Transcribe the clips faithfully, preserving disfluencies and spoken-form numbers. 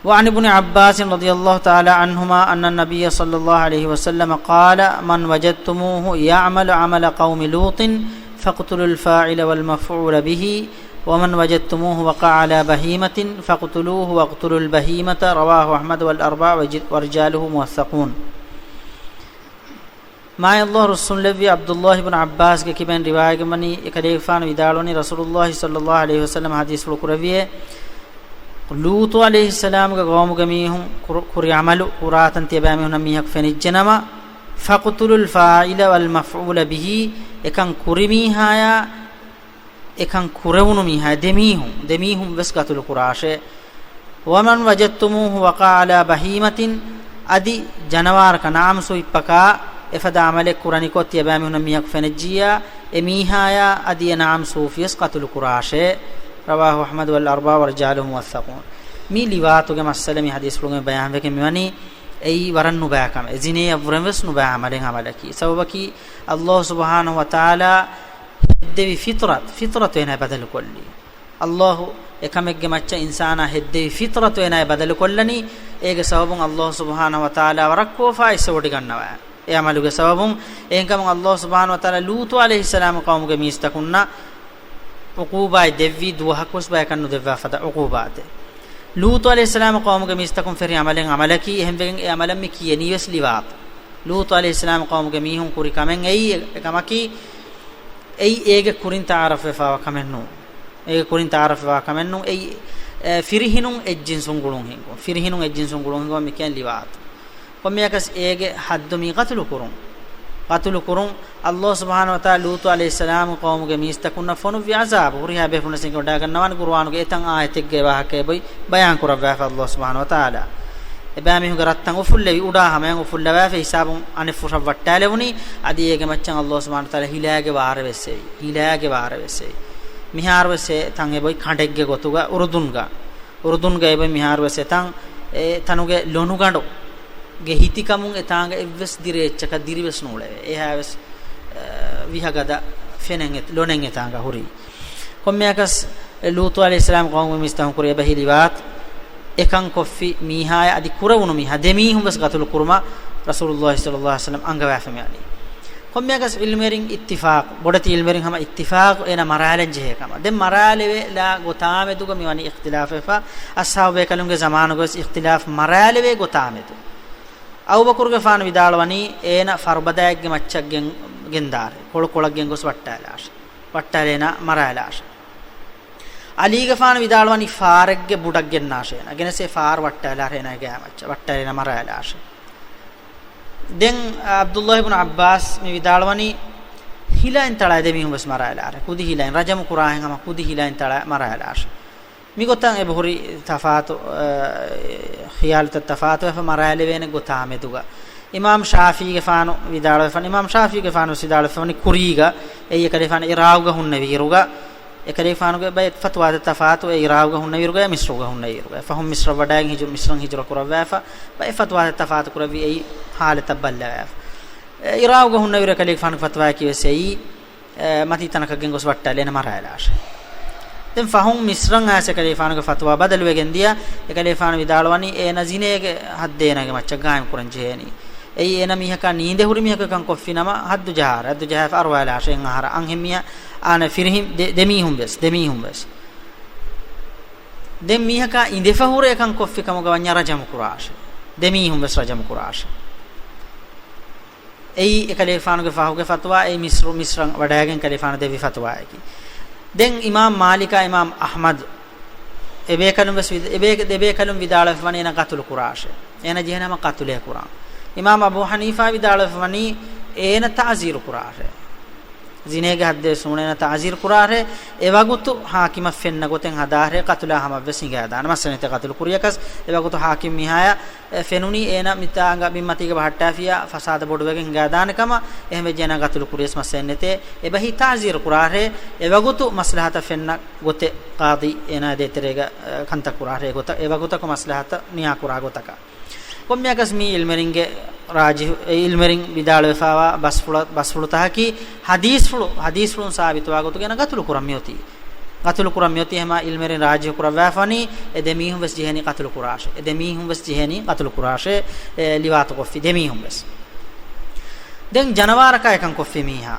وعن ابن عباس رضي الله تعالى عنهما أن النبي صلى الله عليه وسلم قال: من وجدتموه يعمل عمل قوم لوط فاقتلوا الفاعل والمفعول به، ومن وجدتموه وقع على بهيمة فاقتلوه واقتلوا البهيمة. رواه أحمد والأربعة وج-، ورجاله موثقون. މާތް ﷲ ރުއްސުންލެއްވި ޢަބްދުﷲ ބުން ޢައްބާސްގެ ކިބައިން ރިވާޔަތްވަނީ، އެކަލޭގެފާނު ވިދާޅުވަނީ، ރަސޫލުﷲ ޞައްލަﷲ ޢަލައިހި ވަސައްލަމަ ޙަދީޘްފުޅު ކުރެއްވިއޭ، ލޫޠު ޢަލައިހިއްސަލާމްގެ ޤައުމުގެ މީހުން ކުރު-، ކުރި ޢަމަލު ކުރާތަން ތިޔަބައިމީހުންނަށް މީހަކު ފެނިއްޖެނަމަ، فاقتلوا الفاعل والمفعول به، އެކަން ކުރި މީހާޔާ އެކަން ކުރެވުނު މީހާ، ދެމީހުން، ދެމީހުން ވެސް ޤަތުލު ކުރާށޭ. ومن وجدتموه وقع على بهيمة، އަދި ޖަނަވާރަކަށް، ނަޢަމް ސޫފިއްޕަކާ އެފަދަ ޢަމަލެއް ކުރަނިކޮށް ތިޔަބައިމީހުންނަށް މީހަކު ފެނިއްޖިއްޔާ، އެ މީހާޔާ އަދި އެ ނަޢަމް ސޫފިޔަސް ޤަތުލު ކުރާށޭ. رواه أحمد والأربعة ورجاله موثقون. މި ލިވާތުގެ މައްސަލަ މި ޙަދީޘްފުޅުގެ ބަޔާންވެގެން މިވަނީ، އެއީ ވަރަށް ނުބައި ކަމެއް. ޒިނޭއަށްވުރެން ވެސް ނުބައި ޢަމަލެއް ޢަމަލަކީ. ސަބަބަކީ، ﷲ ސުބްޙާނަހޫ ވަތަޢާލާ ހެއްދެވި ފިޠުރަތު، ފިޠުރަތު އޭނާ ބަދަލުކޮށްލީ. ﷲ އެކަމެއްގެ މައްޗަށް އިންސާނާ ހެއްދެވި ފިޠުރަތު އޭނާ ބަދަލުކޮށްލަނީ، އޭގެ ސަބަބުން ﷲ ސުބްޙާނަހޫ ވަތަޢާލާ ވަރަށް ކޯފާ އިސްވޮޑިގަންނަވާ. އެ ޢަމަލުގެ ސަބަބުން. އެހެންކަމުން ﷲ ސުބްޙާނަހޫ ވަތަޢާލާ ލޫޠު ޢަލައިހިއްސަލާމް ޤައުމުގެ މީސްތަކުންނަށް ޢުޤޫބާތް ދެއްވީ، ދުވަހަކުވެސް ބަޔަކަށް ނުދެއްވާ ފަދަ ޢުޤޫބާތެއް. ލޫޠު ޢަލައިހިއްސަލާމް ޤައުމުގެ މީސްތަކުން ފެށި ޢަމަލެއް ޢަމަލަކީ، އެހެންވެގެން އެ ޢަމަލަށް މި ކިޔަނީ ވެސް ލިވާޠު. ލޫޠު ޢަލައިހިއްސަލާމް ޤައުމުގެ މީހުން ކުރި ކަމެއް އެއީ، އެ ކަމަކީ، އެއީ އޭގެ ކުރިން ތަޢާރަފްވެފާވާ ކަމެއް ނޫން. އޭގެ ކުރިން ތަޢާރަފްވެފާ ކަމެއް ނޫން. އެއީ، އެ، ފިރިހިނުން އެއްޖިންސުން ގުޅުން ހިންގުން. ފިރިހިނުން އެއްޖިންސުން ގުޅުން ހިންގުމަށް މި ކިޔަން ލިވާޠު. ކޮންމެއަކަސް އޭގެ ޙައްދު މީ ޤަތުލު ކުރުން. ޤަތުލު ކުރުން. ﷲ ސުބްޙާނަހޫ ވަތަޢާލާ ލޫޠު ޢަލައިހިއްސަލާމް ޤައުމުގެ މީސްތަކުންނަށް ފޮނުއްވި ޢަޒާބު ހުރިހާ ބޭފުޅުން ވަޑައިގަންނަވާނެ. ޤުރުއާނުގެ އެތައް އާޔަތެއްގެ ވާހަކައެއް ބޮއި ބަޔާން ކުރައްވާފަ ﷲ ސުބްޙާނަހޫ ވަތަޢާލާ. އެބައިމީހުންގެ ރަށްތައް އުފުއްލެވި، އުޑާ ހަމަޔަށް އުފުއްލަވާފަ، ހިސާބުން އަނެއް ފުށަށް ވައްޓާލެވުނީ. އަދި އޭގެ މައްޗަށް ﷲ ސުބްޙާނަހޫ ވަތަޢާލާ ހިލާގެ ވާރެއް ވެއްސެވި. ހިލާގެ ވާރެއް ވެއްސެވި. މިހާރު ވެސް އެ ތަން އެބޮތް ކަނޑެއްގެ ގޮތުގަ އުރުދުންގަ، އުރުދުންގަ އެބޮތް މިހާރު ވެސް އެތަން، އެ ތަނުގެ ލޮނުގަނޑުގެ ހިތިކަމުން އެތާނގަ އެއްވެސް ދިރި އެއްޗަކަށް ދިރިވެސް ނޫޅެވޭ. އެހާވެސް، އަ، ވިހަގަދަ ފެނެއް އެ-، ލޮނެއް އެތާނގަ ހުރީ. ކޮންމެއަކަސް އެ ލޫޠު ޢަލައިހިއްސަލާމް ޤައުމު މީސްތަކުން ކުރި އެބަހި ލިވާތު، އެކަން ކޮށްފި މީހާޔާ އަދި ކުރެވުނު މީހާ ދެމީހުން ވެސް ޤަތުލު ކުރުމަށް ރަސޫލުﷲ ޞައްލަﷲ ޢަލައިހި ވަސައްލަމް އަންގަވާފަ މިވަނީ. ކޮންމެއަކަސް ޢިލްމުވެރިން އިއްތިފާޤު، ބޮޑެތި ޢިލްމުވެރިން ހަމަ އިއްތިފާޤު އޭނަ މަރާލަން ޖެހޭ ކަމަށް. ދެން މަރާލެވޭ ލާ ގޮތާމެދުގަ މިވަނީ އިޚްތިލާފެއްފަ، އަޞްޙާބު ބޭކަލުންގެ ޒަމާނުގަ ވެސް އިޚްތިލާފް މަރާލެވޭ ގޮތާމެދު. އަބޫބަކުރުގެފާނު ވިދާޅުވަނީ އޭނަ ފަރުބަދައެއްގެ މައްޗަށް ގެން، ގެންދާށޭ. ކޮޅު ކޮޅަށް ގެންގޮސް ވައްޓާލާށޭ. ވައްޓާލޭނަ މަރާލާށޭ. އަލީގެފާނު ވިދާޅުވަނީ ފާރެއްގެ ބުޑަށް ގެންނާށޭނަ. ގެނެސް އެ ފާރު ވައްޓާލާށޭނަ ގާމައްޗަށް. ވައްޓާލޭނަ މަރާލާށޭ. ދެން ޢަބްދުﷲ ބުނު ޢައްބާސް މި ވިދާޅުވަނީ، ހިލައިން ތަޅާ ދެމީހުން ވެސް މަރާލާށޭ. ކުދި ހިލައިން، ރަޖަމު ކުރާހެން ހަމަ ކުދި ހިލައިން ތަޅާ މަރާލާށޭ. މިގޮތަށް އެބަހުރި ތަފާތު، އަ، ޚިޔާލުތައް ތަފާތުވެފަ މަރާލެވޭނެ ގޮތާމެދުގަ. އިމާމް ޝާފިޢީގެފާނު ވިދާޅުވެފަ، އިމާމް ޝާފިޢީގެފާނު ވެސް ވިދާޅުވެފަ ވަނީ ކުރީގަ، އެއީ އެކަލޭފާނު ޢިރާޤުގަ ހުންނެވިއިރުގަ، އެކަލޭފާނުގެ ބައެއް ފަތުވާތައް ތަފާތު، އެ ޢިރާޤުގަ ހުންނެވިއިރުގަ، މިޞްރުގަ ހުންނެވިއިރުގަ. ފަހުން މިޞްރަށް ވަޑައިގެން ހިޖު-، މިޞްރަށް ހިޖުރަ ކުރައްވާފަ، ބައެއް ފަތުވާތައް ތަފާތު ކުރެއްވި، އެއީ ޙާލަތަށް ބައްލަވާފަ. އެ ޢިރާޤުގަ ހުންނެވިއިރު އެކަލޭގެފާނުގެ ފަތުވާއަކީ ވެސް އެއީ، އެ، މަތީ ތަނަކަށް ގެންގޮސް ވައްޓާލޭނަ މަރާލާށޭ. ދެން ފަހުން މިޞްރަށް އައިސް އެކަލޭފާނުގެ ފަތުވާ ބަދަލުވެގެން ދިޔަ، އެކަލޭފާނު ވިދާޅުވަނީ އޭނަ ޒިނޭގެ ޙައްދެއް އޭނާގެ މައްޗަށް ގާއިމް ކުރަން ޖެހޭނީ. އެއީ އޭނަ މީހަކާ ނީނދެ ހުރި މީހަކަށް ކަން ކޮށްފި ނަމަ ޙައްދު ޖަހާށޭ، ޙައްދު ޖަހާފަ އަރުވާލާށޭ އަންހެން މީހާ، އާނަ ފިރިހެން ދެ-، ދެމީހުން ވެސް، ދެމީހުން ވެސް. ދެން މީހަކާ އިނދެފަ ހުރެ އެކަން ކޮށްފި ކަމުގަ ވަންޏާ ރަޖަމު ކުރާށޭ. ދެމީހުން ވެސް ރަޖަމު ކުރާށޭ. އެއީ އެކަލޭފާނުގެ ފަހުގެ ފަތުވާ، އެއީ މިޞްރު، މިޞްރަށް ވަޑައިގެން ކަލޭފާނު ދެއްވި ފަތުވާއަކީ. ދެން އިމާމް މާލިކާ އިމާމް އަޙްމަދު އެބޭކަލުން ވެސް ވިދ-، އެބޭ-، ދެބޭކަލުން ވިދާޅުވެފަ ވަނީ އޭނަ ޤަތުލު ކުރާށޭ. އޭނަ ޖެހޭނަމަ ޤަތުލޭ ކުރާން. އިމާމް އަބޫ ޙަނީފާ ވިދާޅުވެފަ ވަނީ އޭނަ ތަޢުޒީރު ކުރާށޭ. ޒިނޭގެ ޙައްދެއް ވެސް ނޫނޭ، އޭނަ ތަޢުޒީރު ކުރާށޭ. އެވަގުތު ޙާކިމަށް ފެންނަ ގޮތެއް ހަދާށޭ، ޤަތުލާ ހަމަށް ވެސް ހިނގާދާނެ. މައްސަލަ ނެތޭ ޤަތުލު ކުރިޔަކަސް، އެވަގުތު ޙާކިމް މީހާޔަށް އެ ފެނުނީ އޭނަ މިތާނގަ ބިންމަތީގަ ބަހައްޓާފިޔާ ފަސާދަ ބޮޑުވެގެން ހިނގާދާނެ ކަމަށް. އެހެންވެއްޖެ އޭނާ ޤަތުލު ކުރިޔަސް މައްސަލައެއް ނެތޭ. އެބަހީ ތަޢުޒީރު ކުރާށޭ، އެވަގުތު މަސްލަހަތަށް ފެންނަ ގޮތެއް ޤާޟީ އޭނާ ދޭތެރޭގަ، އަ، ކަންތައް ކުރާށޭ ގޮތަށް، އެވަގުތަކު މަސްލަހަތަށް ނިޔާ ކުރާ ގޮތަކަށް. ކޮންމެއަކަސް މީ ޢިލްމުވެރިންގެ ރާޖިޙު، އެ ޢިލްމުވެރިން ވިދާޅުވެފައިވާ ބަސްފުޅަ-، ބަސްފުޅުތަކަކީ ޙަދީޘްފުޅު، ޙަދީޘްފުޅުން ސާބިތުވާ ގޮތުގަ އޭނާ ޤަތުލު ކުރަން މިއޮތީ. ޤަތުލު ކުރަން މިއޮތީ ހަމަ ޢިލްމުވެރިން ރާޖިޙު ކުރައްވާފަނީ، އެ ދެ މީހުން ވެސް ޖެހެނީ ޤަތުލު ކުރާށޭ. އެ ދެ މީހުން ވެސް ޖެހެނީ ޤަތުލު ކުރާށޭ، އެ ލިވާތުކޮށްފި ދެ މީހުން ވެސް. ދެން ޖަނަވާރަކާ އެކަން ކޮށްފި މީހާ،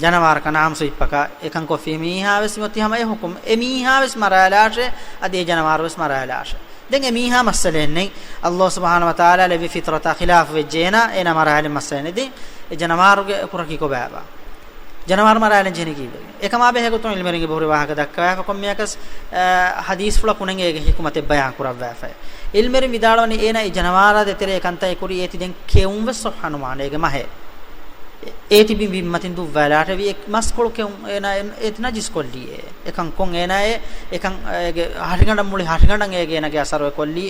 ޖަނަވާރަކަށް ނާމް ސުއިއްޕަކަށް އެކަން ކޮށްފި މީހާ ވެސް މިއޮތީ ހަމަ އެ ޙުކުމް. އެ މީހާ ވެސް މަރާލާށޭ، އަދި އެ ޖަނަވާރު ވެސް މަރާލާށޭ. ދެން އެ މީހާ މައްސަލައެއް ނެތް. ﷲ ސުބްޙާނަހޫ ވަތަޢާލާ ލެއްވި ފިޠުރަތާ ޚިލާފު ވެއްޖެ އޭނާ، އޭނާ މަރާލަން މައްސަލައެއް ނެތް. ދެން އެ ޖަނަވާރުގެ ކުރަކީ ކޮބާބާ؟ ޖަނަވާރު މަރާލަން ޖެހެނީ ކީއްވެގެން؟ އެކަމާ ބެހޭ ގޮތުން ޢިލްމުވެރިންގެ ބަހުރި ވާހަކަ ދައްކަވާފަ ކޮންމެއަކަސް، އަ، ޙަދީޘްފުޅަކު ނެގެން އޭގެ ޙިކުމަތެއް ބަޔާން ކުރައްވާފައި. ޢިލްމުވެރިން ވިދާޅުވަނީ އޭނާ އެ ޖަނަވާރާ ދޭތެރޭ އެކަންތައް ކުރީ އޭތި ދެން ކެއުން ވެސް ސޮއްހަނުވާނެ އޭގެ މަހެއް. އޭތި ބި-، ބިންމަތިން ދުއްވާލާށޭ ވީ އެ މަސްކޮޅު ކެއުން އޭނާ އެ-، އޭތި ނަޖިސް ކޮށްލީ އޭ. އެކަން ކޮށް އޭނާ އެ-، އެކަން އޭގެ ހަށިގަނޑަށް މުޅި ހަށިގަނޑަށް އޭގެ އޭނާގެ އަސަރު އެ ކޮށްލީ.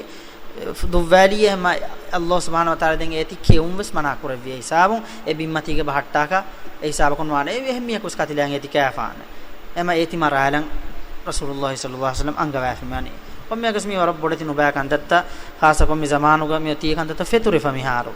ދުއްވާލީ އެހެންމަ ﷲ ސުބްޙާނަހޫ ވަތަޢާލާ ދެން އޭތި ކެއުން ވެސް މަނާ ކުރެއްވި އެ ހިސާބުން އެ ބިންމަތީގެ ބަހައްޓާކަށް އެ ހިސާބަކުން ވާނެ. އެ އެހެން މީހަކު ވެސް ކަތިލައިގެން އޭތި ކައިފާނެ. އެމަ އޭތި މަރާލަން ރަސޫލުﷲ ޞައްލަﷲ ޢަލައިހި ވަސައްލަމް އަންގަވާފަ މިވަނީ. ކޮންމެއަކަސް މީ ވަރަށް ބޮޑެތި ނުބައި ކަންތައްތައް، ޚާއްޞަކޮށް މި ޒަމާނުގަ މިއޮތީ ކަންތައްތައް ފެތުރިފަ މިހާރު.